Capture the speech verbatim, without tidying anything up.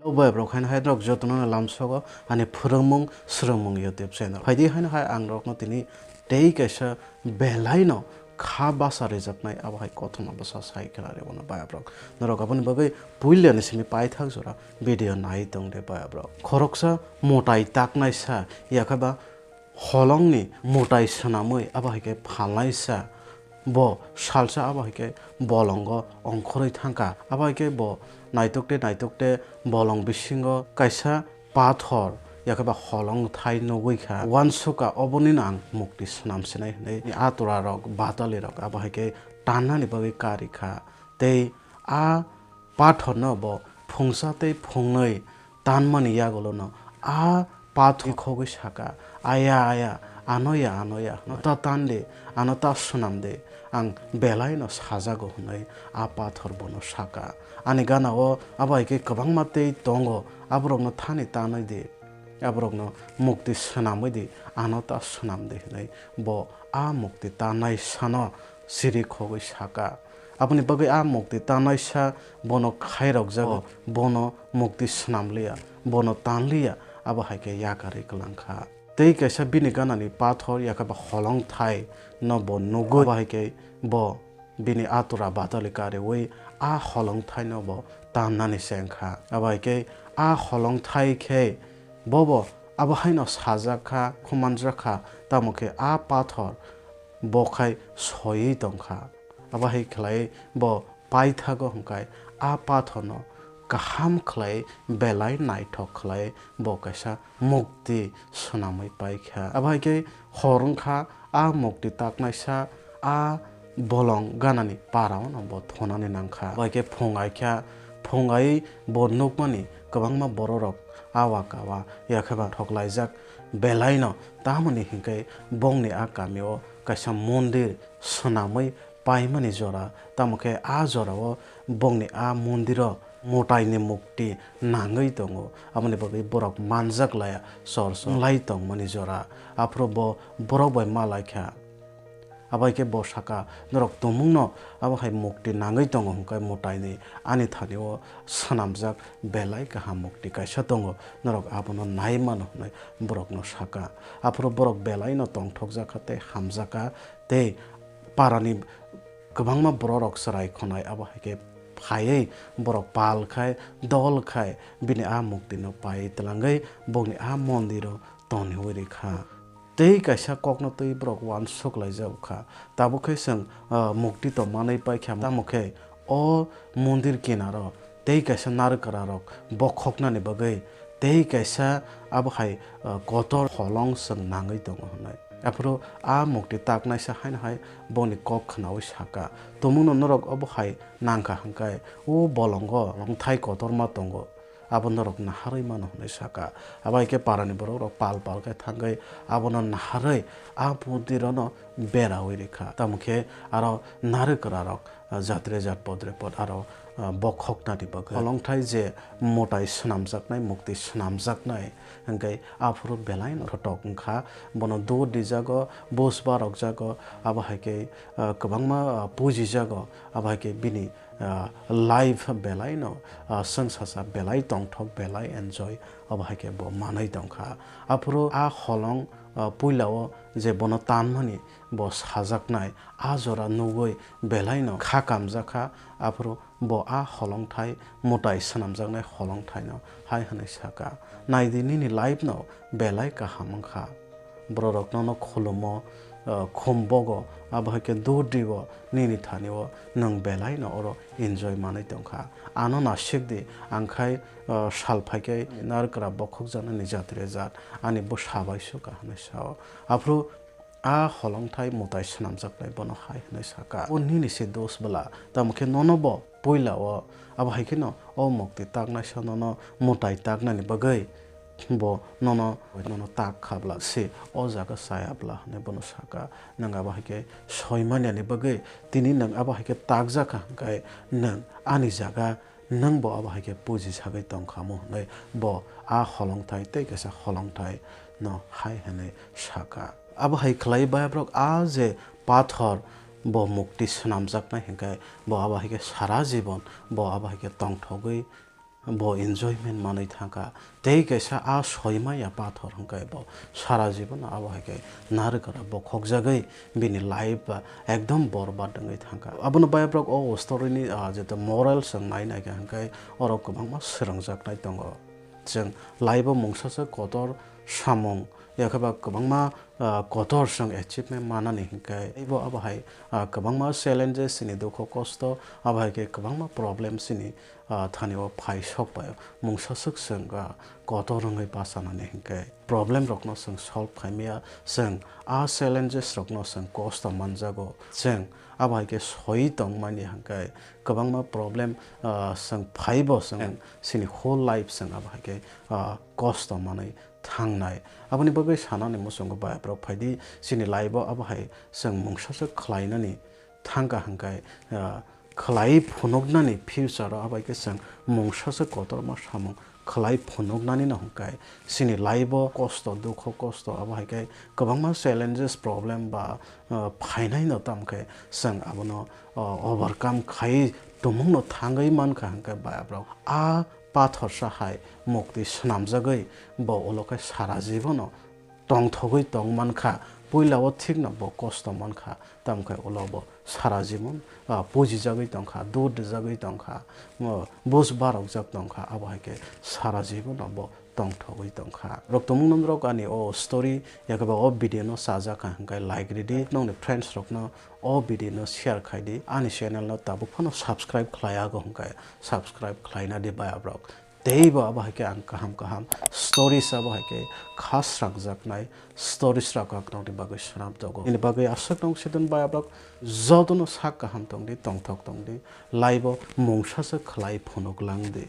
O boyabrok haino hai norok jotono no lamsogo ani phwrwngmung swrwngmung YouTube channel. Phaidi haino hai ang norokno tini tei kaisa belaino kha basa rijaknai abo hai kothoma bwsa sai khwna rwmano boyabrok. Norok aboni bagwi puilani simi paithak jora video nai tong de boyabrok. Khoroksa mwtai taknaisa yakhe ba holongni mwtai swnamwi abo hai khe phalnaisa. Bo salsa abo hai khe bolongo ongkhorwi thangkha. Abo hai khe bo naitok te naitok te bolong bisingo kaisa pathor yakhe ba holong thai nugwi kha. Uansukha, obonino ang mukti swnam sinai hwnwi atura rok, batali rok abo hai khe tannani bagwi kari kha. Tei a pathorno bo phungsa tei phungnwi tanmani yagulono a pathor khogwi saka, "Aya, aya, ano ya, ano ya, ano ta tan de, ano ta swnam de, ang belaino sajago," hwnwi a pathor bono saka. Ani gana-o abo hai khe kwbangma tei tongo, aborokno thani tanwi di, aborokno mukti swnamwi di, ano ta swnam de, hwnwi bo a mukti tannaisano siri khogwi saka. Aboni bagwi a mukti tannaisa bono khairokjago, bono mukti swnamliya, bono tanliya, abo hai khe yakarwi kwlangkha. Tei kaisa bini ganani pathor yakhe ba holongthai no bo nugwi, abo hai khe bo bini atura batali kariwi a holongthai no bo tannani chengkha. Abo hai khe a holongthai khe bobo abo haino sajak kha, khumanjak kha, tamo khe a pathor bo khai soiwi tongkha. Abo hai khlai bo paithago hwnkhe a pathorno kaham khlai belai naithok khlai bo kaisa mukti swnamwi paikha. Abo hai khe hor wngkha, a mukti taknaisa a bolong ganani parao no bo thonani nangkha. Abo hai khe phung aikha, phung ai bo nukmani kwbangma bororok awa kawa yakhe ba thoklaijak belaino, tamoni hinkhe bongni a kamio kaisa mondir swnamwi paimani jora, tamo khe a jorao bongni a mondiro mwtaini mukti nangwi tongo, aboni bagwi borok manjak laya, chor chor wng lai tongmani jora, aphuru bo borok bai ma lai kha. Abo hai khe bo saka, "Norok tumungno abo hai mukti nangwi tongo hwnkhe mwtaini ani thani-o swnamjak belai kaham mukti kaisa tongo, norok abono nai mano," hwnwi borokno saka. Aphuru borok belaino tongthokjak kha tei hamjak kha, tei parani kwbangma bororok chwrai khonai abo hai khe phaiwi borok pal khai, dol khai bini a muktino pai twlangwi bongni a mondiro toniwi rikha. Tei kaisa kokno twi borok uansuk laijak kha. Tabuk khe chwng, ah, mukti tongmanwi paikha, tamo khe o mondir kinaro tei kaisa narwkrarok bokhoknani bagwi tei kaisa abo hai, ah, kotor holong chwng nangwi tongo hwnwi. Aphuru a mukti taknaisa haino hai bongni kok khnaui saka, "Tumungno norok obo hai nangkha hwnkhe o bolongo longthai kotorma tongo, abo norok naharwi mano," hwnwi saka. Abo hai khe parani borokrok pal pal khe thangwi abono naharwi a mondirono beraui rikha. Tamo khe aro narwkrarok, ah, jatre jat podre pod aro, ah, bokhoknani bagwi holongthai je mwtai swnamjaknai, mukti swnamjaknai, hwnkhe aphuru belaino thotok wngkha. Bono dur dijago, buj barokjago, abo hai khe, ah, kwbangma, ah, pujijago, abo hai khe bini, ah, life belaino, ah, chwngsacha belai tongthok, belai enjoy, abo hai khe bo manwi tongkha. Aphuru a holong, ah, puilao je bono tanmani bo sajaknai, a jora nugwi belaino kha kamjakha, aphuru bo a holongthai mwtai swnamjaknai holongthaino hai hwnwi saka, "Naidi, nini life no belai kaham wngkha. Bororok nono khulumo, ah, khum bogo, abo hai khe dur dibo, nini thani-o nwng belaino oro enjoy manwi tongkha. Ano nasik di, ang khai, ah, sal phai khe narwkra bokhokjaknani jatre jat, ani bwsa bai suka," hwnwi sao. Aphuru a holongthai mwtai swnamjaknai bono hai hwnwi saka, "O nini se dos bwla, tamo khe nono bo puila-o abo hai kheno o mukti taknaisa nono mwtai taknani bagwi bo nono, nono tak kha bwla se o jaga chaya bwla," hwnwi bono saka. "Nwng abo hai khe soi manyani bagwi tini nwng abo hai khe takjak kha, hwnkhe nwng ani jaga nwng bo abo hai khe puji sagwi tong kha mu," hwnwi bo a holongthai tei kaisa holongthai no hai hwnwi saka. Abo hai khlai bayabrok a je pathor bo mukti swnamjaknai hwnkhe bo abo hai khe sara jibon bo abo hai khe tongthogwi bo enjoyment manwi thangkha. Tei kaisa a soimaya pathor hwnkhe bo sara jibono abo hai khe narwkra bo khokjagwi bini life ba ekdom borbad wngwi thangkha. Abono bayaprok o story ni, ah, jeto moral chwng nai naikha hwnkhe oro kwbangma swrwngjaknai tongo. Chwng life o mungsasa kotor samung yakhe ba kwbangma, ah, kotor chwng achievement manani hwnkhe teibo abo hai, ah, kwbangma challenges chini dukho kosto abo hai khe kwbangma problem chini, ah, thani o phai sok bai mungsaswk chwng, ah, kotor wngwi bachanani hwnkhe problem rokno chwng solve khaimaya, chwng a challenges rokno chwng kosto manjago, chwng abo hai khe soi tongmani hwnkhe kwbangma problem, ah, chwng phaibo chwng chini whole life chwng abo hai khe, ah, kosto manwi thangnai. Aboni bagwi sanani muchungo bayaprok phaidi chini life o abo hai chwng mungsasa khlainani thangkha hwnkhe, ah, khlai phunuknani future o abo hai khe chwng mungsasa kotorma samung khlai phunuknani no hwnkhe chini life o kosto, dukho kosto abo hai khe kwbangma challenges, problem ba, ah, phainai no tamo khe chwng abono, ah, overcome khai tumung no thangwi mankha hwnkhe bayaprok a pathorsa hai mukti swnamjagwi bo ulo khe sara jibono tongthogwi tong mankha. Puila o thikno bo kosto mankha, tamo khe ulo bo sara jibon, ah, pujijagwi tongkha, dut rijagwi tongkha, mo-, buj barokjak tongkha, abo hai khe sara jibono bo tongthogwi tongkha. Rok tumung nung rok ani o story yakhe ba o video no chajak kha hwnkhe like ridi, nongni friends rokno o video no share khaidi, ani channel no tabuk phano subscribe khlai ago hwnkhe subscribe khlaina di bayaprok. Teibo abo hai khe ang kaham kaham stories abo hai khe kha srangjaknai stories rok ang nokni bagwi swnam jago. Nini bagwi aswk nong sidon bayaprok jotono sak kaham tongdi, tongthok tongdi, life o mungsasa khlai phunuk langdi.